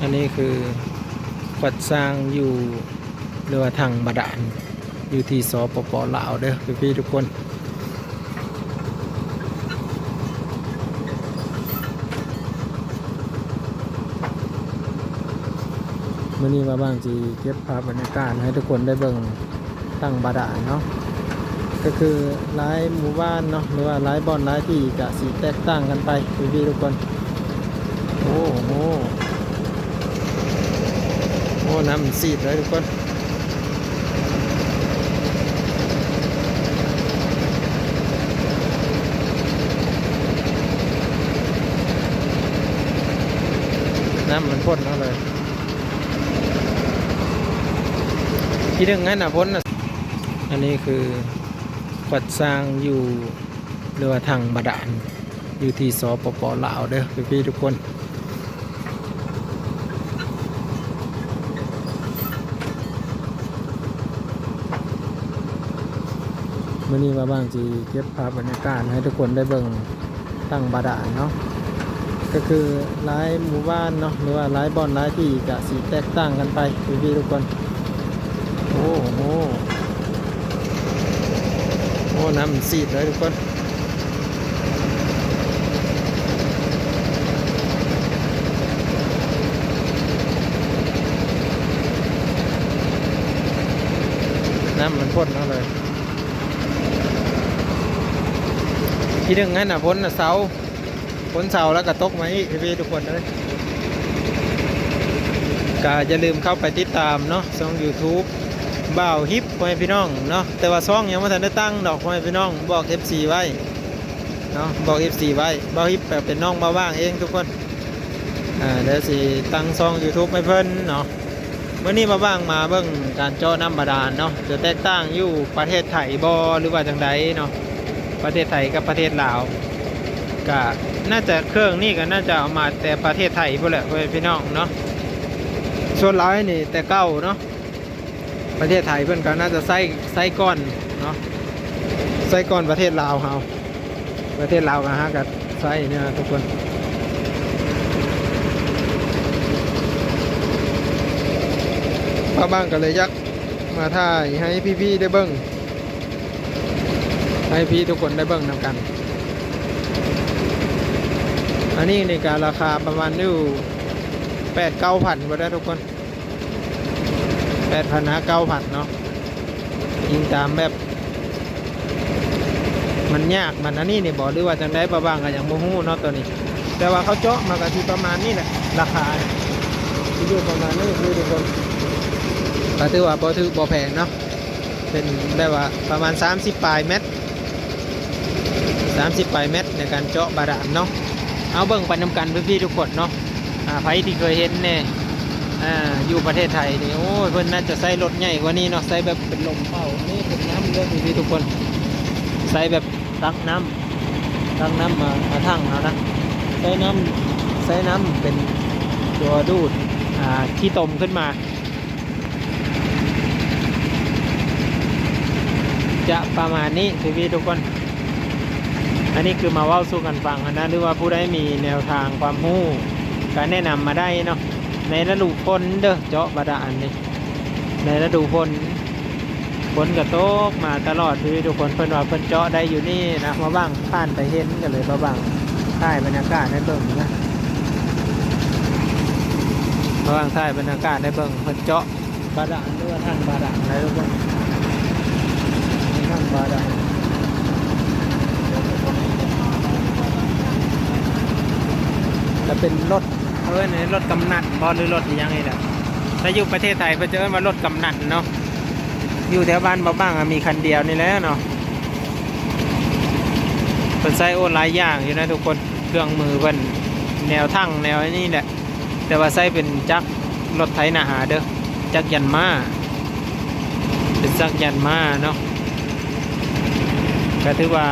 ອັນນີ້ຄືຂວດຊ້າງຢູ່ ຫຼືວ່າຖັງບາດານ ຢູ່ທີ່ ສປປ ລາວເດີພີ່ໆທຸກຄົນ. ມື້ນີ້ບ່າວບາງຊິເກັບພາບບັນຍາກາດໃຫ້ທຸກຄົນໄດ້ເບິ່ງຖັງບາດານເນາະ, ກໍຄືຫຼາຍໝູ່ບ້ານເນາະ ຫຼືວ່າຫຼາຍບ່ອນຫຼາຍທີ່ກະຊິແຕກຕ່າງກັນໄປພີ່ໆທຸກຄົນ. ໂອ້ໂຫ ໂອ້ ນ້ຳມັນສີດເລີຍທຸກຄົນ. ນ້ຳມັນພົ້ນເອົາເລີຍ ທີໜຶ່ງຫັ້ນນະພົ້ນນະ. ອັນນີ້ຄືຂວດຊ້າງຢູ່ ຫຼືວ່າຖັງບາດານ ຢູ່ທີ່ ສປປ ລາວເດີພີ່ໆທຸກຄົນ. ມື້ນີ້ບ່າວບາງຊິເກັບພາບບັນຍາກາດໃຫ້ທຸກຄົນໄດ້ເບິ່ງຖັງບາດານເນາະ, ກໍຄືຫຼາຍໝູ່ບ້ານເນາະ ຫຼືວ່າຫຼາຍບ່ອນຫຼາຍທີ່ກະຊິແຕກຕ່າງກັນໄປພີ່ໆທຸກຄົນ. ໂອ້ໂຫ ໂອ້ ນ້ຳມັນສີດເລີຍທຸກຄົນ. ນ້ຳມັນພົ້ນເອົາເລີຍ ທີໜຶ່ງຫັ້ນນະພົ້ນນະເຊົາ ຝົນເຊົາແລ້ວກໍຕົກມາອີກພີ່ໆທຸກຄົນເອີຍ. ກໍຢ່າລືມເຂົ້າໄປຕິດຕາມເນາະ ຊ່ອງ YouTube ບ່າວຮິບ ພໍ່ແມ່ພີ່ນ້ອງເນາະ, ແຕ່ວ່າຊ່ອງຍັງບໍ່ທັນໄດ້ຕັ້ງດອກ ພໍ່ແມ່ພີ່ນ້ອງ ບອກເອັຟຊີໄວ້ເນາະ ບອກເອັຟຊີໄວ້. ບ່າວຮິບກໍເປັນນ້ອງບ່າວບາງເອງທຸກຄົນ. ອ່າ ດຽວຊິຕັ້ງຊ່ອງ YouTube ໃຫ້ເພິ່ນເນາະ. ມື້ນີ້ບ່າວບາງມາເບິ່ງການເຈາະນ້ຳບາດານເນາະ ຈະແຕກຕ່າງຢູ່ປະເທດໄທບໍ່ ຫຼືວ່າຈັ່ງໃດເນາະ, ປະເທດໄທກັບປະເທດລາວ ກະໜ້າຈະ ເຄື່ອງນີ້ກໍໜ້າຈະເອົາມາແຕ່ປະເທດໄທພຸ້ນແຫຼະ ພໍ່ແມ່ພີ່ນ້ອງເນາະ. ສ່ວນຫຼາຍນີ້ແຕ່ເກົ່າເນາະ ປະເທດໄທເພິ່ນກໍໜ້າຈະໃຊ້ ໃຊ້ກ່ອນເນາະ ໃຊ້ກ່ອນປະເທດລາວເຮົາ. ປະເທດລາວກໍຫາກໍໃຊ້ນີ້ນະທຸກຄົນ. ບ່າວບາງກໍເລີຍຢາກມາຖ່າຍໃຫ້ພີ່ໆໄດ້ເບິ່ງ ໃຫ້ພີ່ທຸກຄົນໄດ້ເບິ່ງນຳກັນ. ອັນນີ້ນີ້ກໍລາຄາປະມານຢູ່ແປດເກົ້າພັນພຸ້ນແຫຼະທຸກຄົນ. ແປດພັນຫາເກົ້າພັນເນາະ ອີງຕາມແບບ ມັນຍາກ ມັນອັນນີ້ນີ້ບໍ ຫຼືວ່າຈັ່ງໃດ ບ່າວບາງກໍຍັງບໍ່ຮູ້ເນາະໂຕນີ້. ແຕ່ວ່າເຂົາເຈາະມາກໍຊິປະມານນີ້ແຫຼະ ລາຄາຊິຢູ່ປະມານນີ້ຄືທຸກຄົນ. ກໍຖືວ່າບໍ່ຖືກບໍ່ແພງເນາະ ເປັນແບບວ່າປະມານສາມສິບປາຍແມັດ ສາມສິບປາຍແມັດໃນການເຈາະບາດານເນາະ. ເອົາເບິ່ງໄປນຳກັນພີ່ໆທຸກຄົນເນາະ. ອ່າ ໃຜທີ່ເຄີຍເຫັນແດ່ ອ່າ ຢູ່ປະເທດໄທນີ້ ໂອ້ຍ ເພິ່ນໜ້າຈະໃຊ້ລົດໃຫຍ່ກວ່ານີ້ເນາະ ໃຊ້ແບບເປັນລົມເປົ່າ ອັນນີ້ເປັນນ້ຳເດີພີ່ໆທຸກຄົນ ໃຊ້ແບບຕັກນ້ຳ ຕັກນ້ຳມາ ມາຖັງເອົານະ ໃຊ້ນ້ຳ ໃຊ້ນ້ຳເປັນຕົວດູດ ອ່າ ຂີ້ຕົມຂຶ້ນມາ. ຈະປະມານນີ້ພີ່ໆທຸກຄົນ. ອັນນີ້ຄືມາເວົ້າສູ່ກັນຟັງຫັ້ນນະ ຫຼືວ່າຜູ້ໃດມີແນວທາງຄວາມຮູ້ກໍແນະນຳມາໄດ້ເນາະ. ໃນລະດູຝົນເດີ ເຈາະບາດານນີ້ ໃນລະດູຝົນ ຝົນກໍຕົກມາຕະຫຼອດພີ່ໆທຸກຄົນ. ເພິ່ນວ່າເພິ່ນເຈາະໄດ້ຢູ່ນີ້ນະ ມາຫວ່າງຜ່ານໄປເຫັນ ກໍເລີຍມາຫວ່າງຖ່າຍບັນຍາກາດໃຫ້ເບິ່ງນະ ມາຫວ່າງຖ່າຍບັນຍາກາດໃຫ້ເບິ່ງ ເພິ່ນເຈາະ ບາດານ ຫຼືວ່າຖັງບາດານນະທຸກຄົນ ຖັງບາດານ ຈະເປັນລົດ ເອີ້ນລົດກຳນັນບໍ ຫຼືລົດອີ່ຫຍັງນີ້ແຫຼະ. ແຕ່ຢູ່ປະເທດໄທເພິ່ນຈະເອີ້ນວ່າລົດກຳນັນເນາະ. ຢູ່ແຖວບ້ານບ່າວບາງກໍມີຄັນດຽວນີ້ແຫຼະເນາະ. ເພິ່ນໃຊ້ ໂອ້ ຫຼາຍຢ່າງຢູ່ນະທຸກຄົນ ເຄື່ອງມືເພິ່ນ ແນວຖັງແນວອັນນີ້ແຫຼະ. ແຕ່ວ່າໃຊ້ເປັນຈັກລົດໄຖນາເດີ ຈັກຢັນມ້າ ເປັນຈັກຢັນມ້າເນາະ. ກໍຖືວ່າ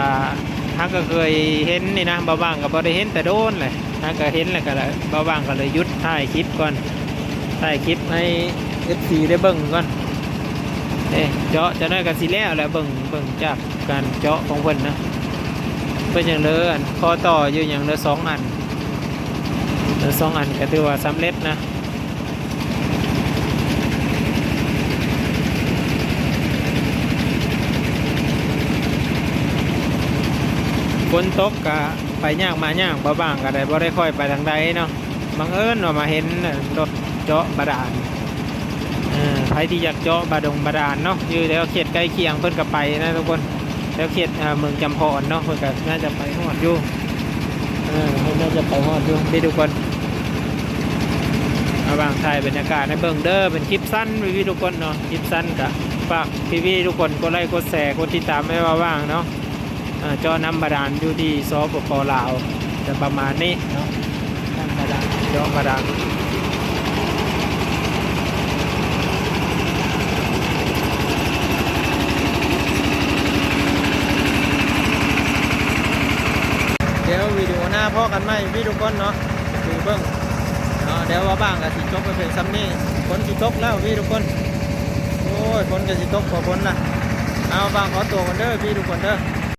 ເຮົາກໍເຄີຍເຫັນນີ້ນະ ບ່າວບາງກໍບໍ່ໄດ້ເຫັນແຕ່ໂດນແຫຼະ. ເຮົາກໍເຫັນແລ້ວກໍ ບ່າວບາງກໍເລີຍຢຸດຖ່າຍຄລິບກ່ອນ ຖ່າຍຄລິບໃຫ້ເອັຟຊີໄດ້ເບິ່ງກ່ອນ. ເອີ ເຈາະຈັກໜ້ອຍກໍຊິແລ້ວແຫຼະ ເບິ່ງ ເບິ່ງຈາກການເຈາະຂອງເພິ່ນນະ. ເພິ່ນຍັງເຫຼືອອັນຂໍ້ຕໍ່ຢູ່ ຍັງເຫຼືອສອງອັນ ເຫຼືອສອງອັນ ກໍຖືວ່າສຳເລັດນະ. ຝົນຕົກກະໄປຍາກມາຍາກ, ບ່າວບ່າງກະໄດ້ ບໍ່ໄດ້ຄ່ອຍໄປທາງໃດເນາະ. ບັງເອີນວ່າມາເຫັນລົດເຈາະບາດານ. ເອີ ໃຜທີ່ຢາກເຈາະບາດົງບາດານເນາະ ຢູ່ແຖວເຂດໃກ້ຄຽງເພິ່ນກະໄປນະທຸກຄົນ. ແຖວເຂດ ເອີ ເມືອງຈຳພອນເນາະ ເພິ່ນກະໜ້າຈະໄປຮອດຢູ່. ເອີ ເພິ່ນໜ້າຈະໄປຮອດຢູ່ເດ້ທຸກຄົນ. ບ່າວບ່າງຖ່າຍບັນຍາກາດໃຫ້ເບິ່ງເດີ. ເປັນຄລິບສັ້ນພີ່ໆທຸກຄົນເນາະ, ຄລິບສັ້ນ. ກະຝາກພີ່ໆທຸກຄົນກົດໄລ້ກົດແຊ ກົດຕິດຕາມໃຫ້ບ່າວບ່າງເນາະ. ເອີ ເຈາະນ້ຳບາດານຢູ່ທີ່ ສປປ ລາວ ຈະປະມານນີ້ເນາະ. ນ້ຳບາດານ ເຈາະບາດານ. ດຽວວິດີໂອໜ້າພໍ້ກັນໃໝ່ພີ່ໆທຸກຄົນເນາະ. ໄປເບິ່ງເນາະ. ດຽວບ່າວບ່າງກະຊິຈົບໄປພຽງສ່ຳນີ້. ຝົນຊິຕົກແລ້ວພີ່ໆທຸກຄົນ. ໂອ້ຍ ຝົນກະຊິຕົກພໍ້ຝົນລະ. ເອົາ ບ່າວບ່າງຂໍຕົວກ່ອນເດີພີ່ໆທຸກຄົນເດີ.